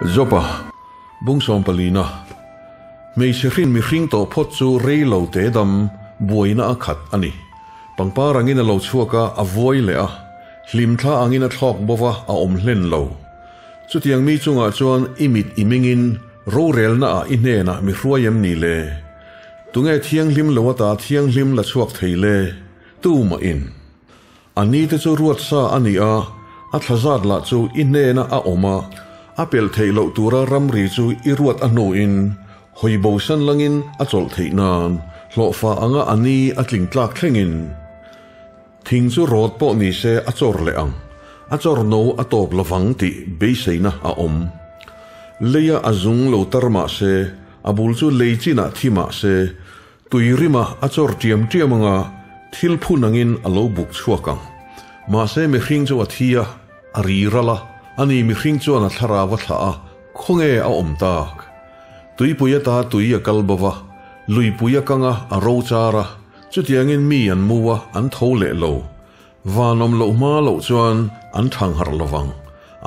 Jopa, bung sawmpalina, Hmeichhe hrin mihring tawh phawt chu rei lo te dam buaina a khat a ni. Pangpar angin a lo chhuak a, a vuai leh a, hlimthla angin a thlawk bova a awm hlen lo. Chutiang mi chungah chuan i mit i mingin rorelna ah i hnenah mi hruai em ni le? Tunge thianghlim lo ata thianghlim la chhuak thei le? Tumah in. A ni te chu ruat sa a ni a, a thla zat lah chu i hnena a awm a, a pelh theih loh tura ramri chu i ruat a hnuin hawi bosan langin a chawlh theih nan hlawhfa anga a ni a tling tlak thlengin thing chu rawt pawh ni se a chawr leh ang, a chawr no a tawp lovang tih beiseina a awm. Leia a zung lo tar mah se, a bul chu lei chinah thi mah se, Tui rima a chawr tiam tiam anga thil phun angin a lo buk chhuak ang. Mahse mihring chu a thi a, a ri ral a, ani mihring chuan a thlarau a thlah a, khawnge a awm tak? Tuipui ata tui a kal bo va, luipui a kang a, a ro char a, chutiangin mi an mu a, an tho leh lo. Van awm loh hma loh chuan an thang harh lovang,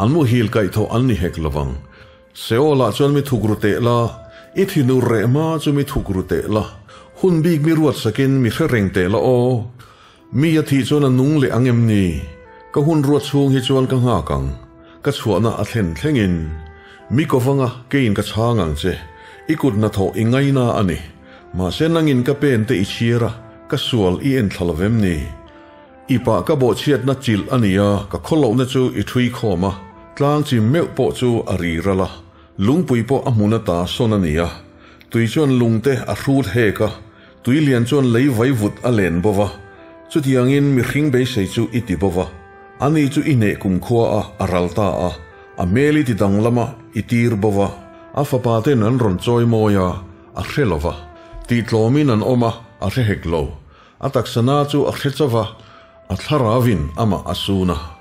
an muhil kaihthawh an ni hek lovang. Seolah chuan mi thuk ru teh la, i thinur reh hma chu mi thuk ru teh la, hun bik mi ruat sakin mi hre reng teh la aw. Mi a thih chuan a nung leh ang em ni? Ka hun ruat chhung hi chuan ka nghak ang, ka chhuahna a thlen thlengin. Mi kovanga keiin ka chhang ang che, i kut hnathawh i ngaina a ni. Mahse nangin ka pen te i chhiar a, ka sual i en thla lovem ni? I pah ka bawhchhiatna chilh a ni a, ka khawlohna chu i ṭhui khawm a, tlang chim meuh pawh chu a ri ral a, lungpui pawh a hmun ata sawn a ni a, tui chuan lungte a hrut hek a, tui lian chuan lei vai vut a len bo va, chutiangin mihring beisei chu i ti bo va, ani chu i hneh kumkhua a, a ral ta a, a hmel i ti danglam a, i tir bo va, a fapa ten an rawn chawi mawi a, a hre lo va, tihtlawmin an awm a, a hre hek lo. A taksa na chu a hre chauh a, a thlarauin amah a sun a.